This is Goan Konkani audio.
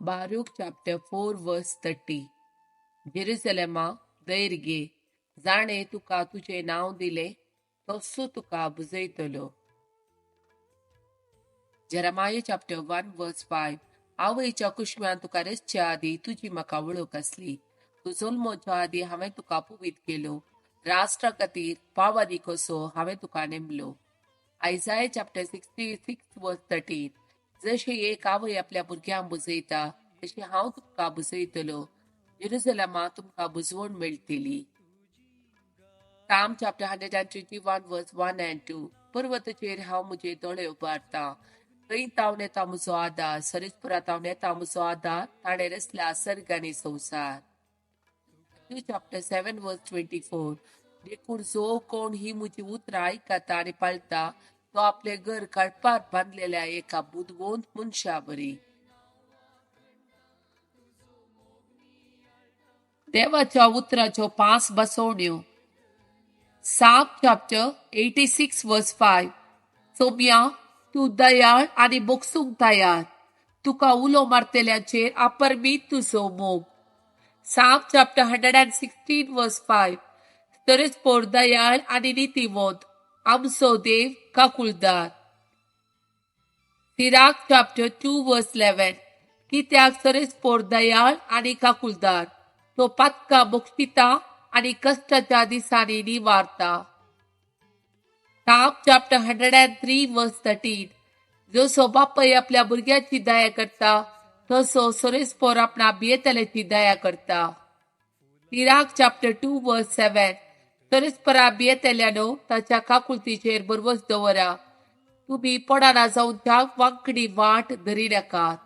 Baruch chapter 4 verse 30. जेरुसलेमा, धैर्य घे. जाणें तुका तुजें नांव दिलें तस्सो तुका बुजयतलो. Jeremiah chapter 1 verse 5. आवयच्या कुशम्यान तुका रचच्या आदीं तुजी म्हाका वळख आसली. तूं जल्मच्या आदीं हांवें तुका पुवीत केलो. राष्ट्रा खातीर पावादी कसो हांवें तुका नेमलो. Isaiah chapter 66 verse 13. जशें एक आवय आपल्या भुरग्यांक बुजयता तशें हांव तुमकां बुजयतलो. जेरुसलेमा तुमकां बुजवण मेळटली. Psalm chapter 121 verse 1 and 2. पर्वताचेर हांव म्हजे दोळे उबारतां. थंय तावन येता म्हजो आदार. सरेस्परा तावन येता म्हजो आदार. ताणें रचला सर्ग आनी संवसार. Matthew chapter 7 verse 24. देखून जो कोण ही म्हजी उतरां आयकता आनी पाळटा तो आपलें घर काडपार बांदलेल्या एका बुदवंत मनशा बरी. देवाच्या उतराच्यो पांच बसवण्यो. Psalm chapter 86 verse 5. सोम्या, तूं दयाळ आनी बोगसूंक तयार. तुका उलो मारतल्यांचेर अपरमीत तुजो मोग. Psalm chapter 116 verse 5. तरच दयाळ आनी नितीवंत, आमचो देव काकुळदार. Sirach chapter 2 verse 11. कित्याक सरस्पोर दयाळ आनी काकुळदार, तो पातका बोगशिता आनी कश्टाच्या दिसांनी निवारता. Psalm chapter 103 verse 13. जसो बापय आपल्या भुरग्याची दया करता तसो सरेस्पोर आपणा भियेतल्याची दया करता. Sirach chapter 2 verse 7. सरस्परा भियेतल्यानो ताच्या काकुळतीचेर भरवस दवरा. तुमी पडना जावन त्या वांकडी वाट धरी नाकात.